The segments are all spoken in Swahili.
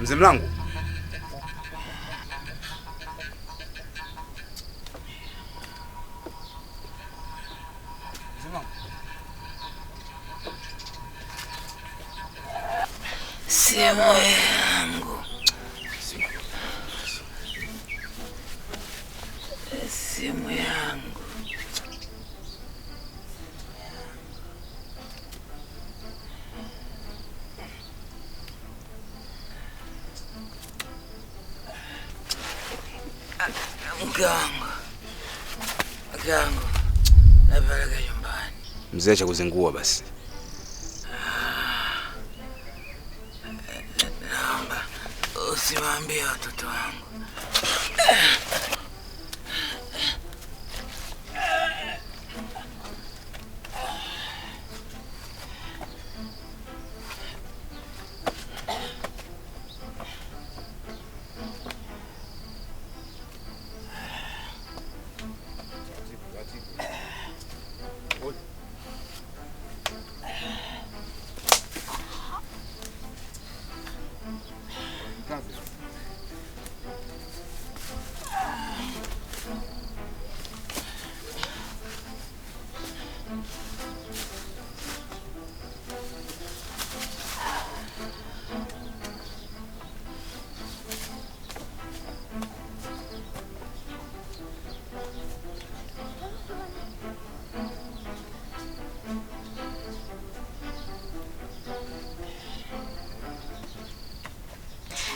Mzee Mlangu. Mzee Mlangu. Simu yangu. Simu yangu. Mke wangu. Mke wangu. Napeleka nyumbani. Mzee, acha kuzingua basi. Naomba usiwaambie watoto wangu.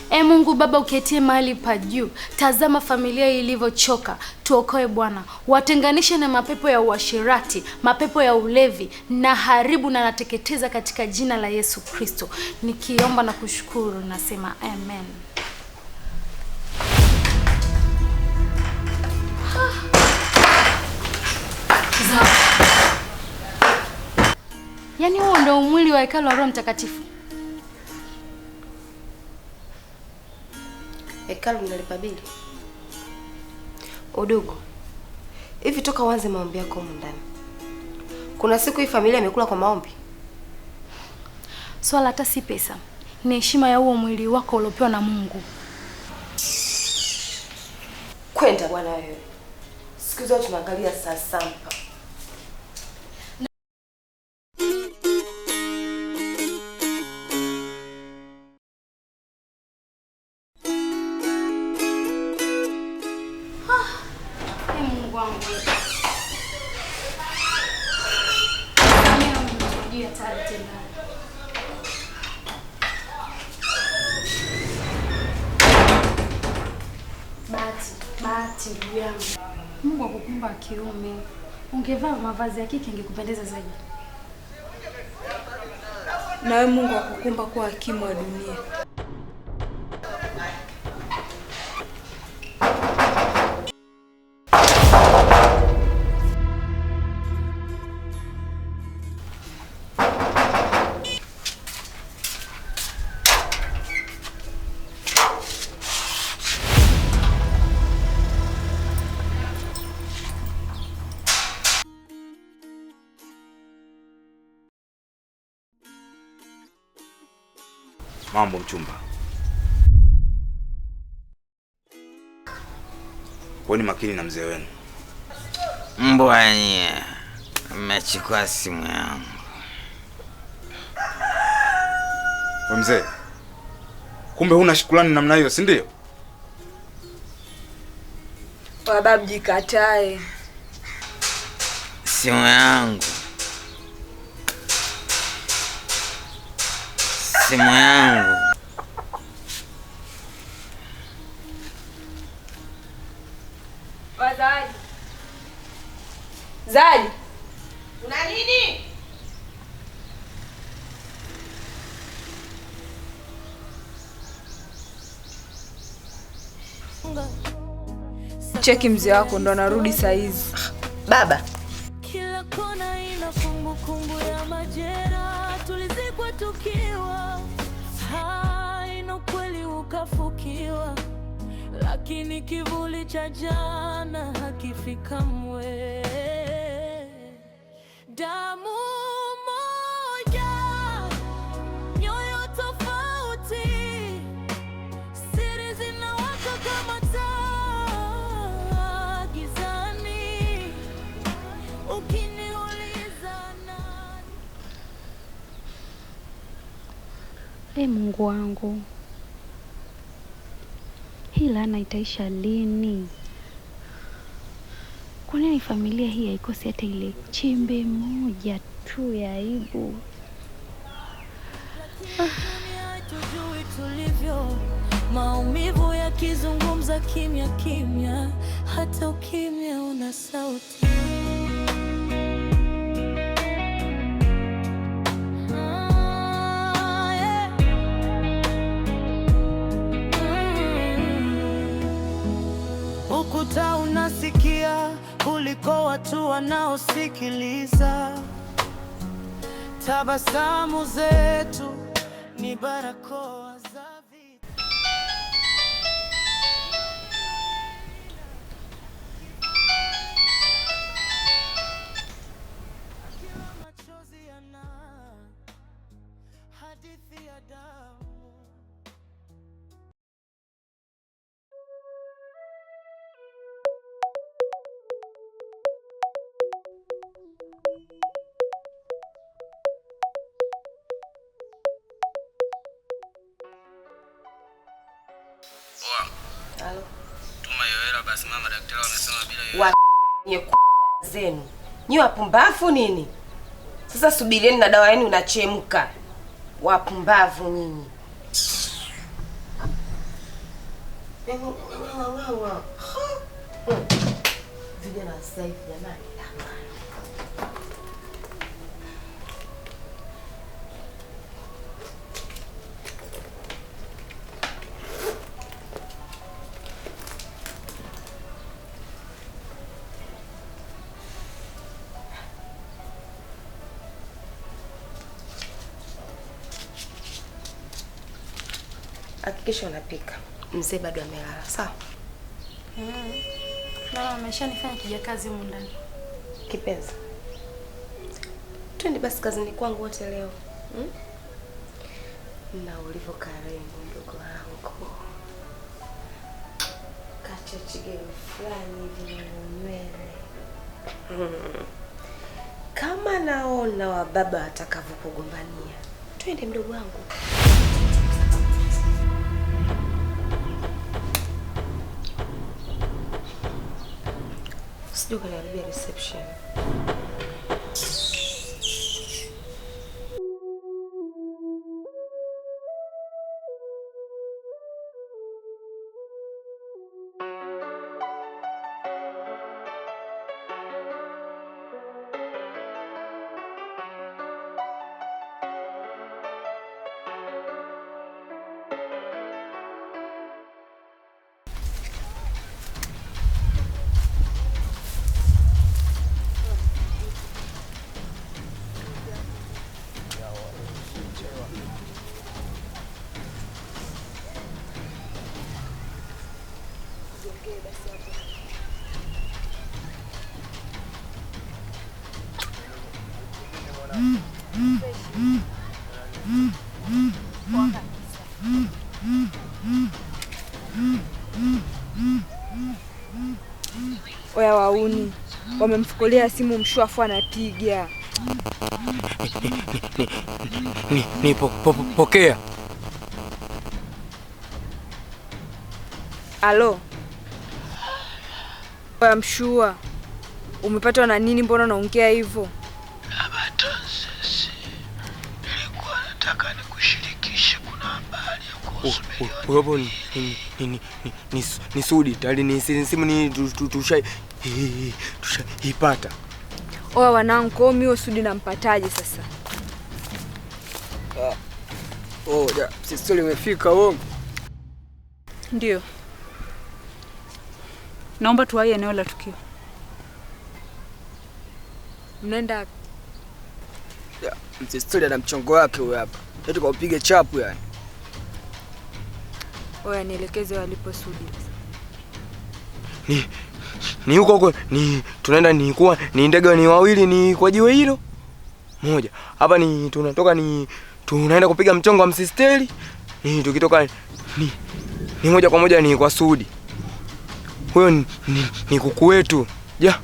E Mungu Baba uketie mahali pa juu, tazama familia ilivyochoka. Tuokoe Bwana, watenganishe na mapepo ya uasherati, mapepo ya ulevi, na haribu na nateketeza katika jina la Yesu Kristo. Nikiomba na kushukuru nasema amen. Yaani huo ndio mwili wa hekalu la Roho Mtakatifu. Hekalu linalipa bili. Udugu, hivi toka uanze maombi yako humu ndani, kuna siku hii familia imekula kwa maombi? Swala hata si pesa, ni heshima ya huo mwili wako uliopewa na Mungu. Kwenda bwana wewe. Siku zote tunaangalia saa sampa. Mungu wangu. Juu ya tayari tena. Bahati, Bahati ndugu yangu. Mungu akukumba kiume. Ungevaa mavazi ya kike ingekupendeza zaidi. Nawe Mungu akukumba kuwa hakimu wa dunia. Mambo mchumba. Kuweni makini na mzee wenu. Mbwa nyie, mmechukua simu yangu. We mzee, kumbe huna shukrani namna hiyo, si ndio? Babu jikatae. Simu yangu. Simu yangu. Wazadi. Zadi. Una nini? Cheki mzee wako ndo anarudi saa hizi. Baba. Kila kona ina kumbukumbu ya majeraha, tulizikwa tukiwa hai na ukweli ukafukiwa, lakini kivuli cha jana hakifi kamwe. Damu E Mungu wangu, hii laana itaisha lini? Kwa nini familia hii haikosi hata ile chembe moja tu ya aibu? Hatujui tulivyo, maumivu yakizungumza kimya kimya, hata ukimya una sauti. Ah, yeah. Mm. Ukuta unasikia kuliko watu wanaosikiliza. Tabasamu zetu ni barakoa za vita. Kila machozi yana hadithi ya damu. Halo. Tuma hiyo hela basi mama, daktari wamesema bila hiyo Wa nye zenu. Nyi wapumbavu nini? Sasa subirieni na dawa yenu inachemka. Wapumbavu nyinyi. Vijana wa sasa hivi jamani. Hakikisha unapika. Mzee bado amelala, sawa? Mama ameshanifanya kijakazi humu ndani. Kipenzi, twende basi kazini kwangu wote leo hmm? Na ulivyo karibu mdogo wangu, kachachigelo fulani hivi na nywele Kama naona wababa watakavyokugombania, twende mdogo wangu. Usije ukaniharibia reception. Oya wauni wamemfukulia simu mshwafu anapiga. Ni pokea. Alo, oya mshua, umepatwa na nini? Mbona unaongea hivyo? Nilikuwa nataka nikushirikishe, kuna habari ya kuhusu Huyo hapo ni Sudi tayari ni simu ni tushaipata. Oya wanangu, kwa hiyo mimi Sudi nampataje sasa? Oh, ja, sisi limefika uongo. Ndio, naomba tuwahi eneo la tukio. Mnaenda wapi? Ja, msistoli ana mchongo wake huyo hapa. Eti kaupige chapu yani. Oya nielekeze walipo Sudi. Ni huko huko ni tunaenda ni kuwa ni ndege ni wawili ni kwa jiwe hilo moja. Hapa ni tunatoka ni tunaenda kupiga mchongo wa msisteli. Ni tukitoka ni moja kwa moja ni kwa Sudi. Huyo ni kuku wetu. Ja.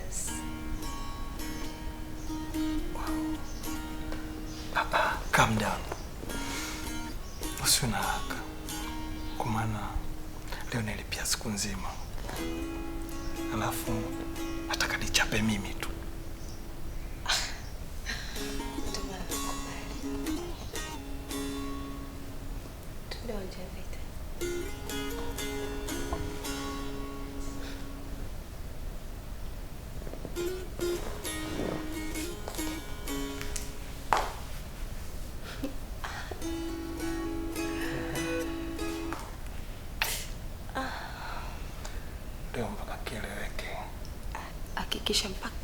kazi. Wow. Papa, calm down. Usiwe na haraka. Kwa maana leo nilipia siku nzima. Alafu nataka nichape mimi tu. Ndio maana nakubali. Twende uwanja wa vita. Leo mpaka kieleweke. Hakikisha mpaka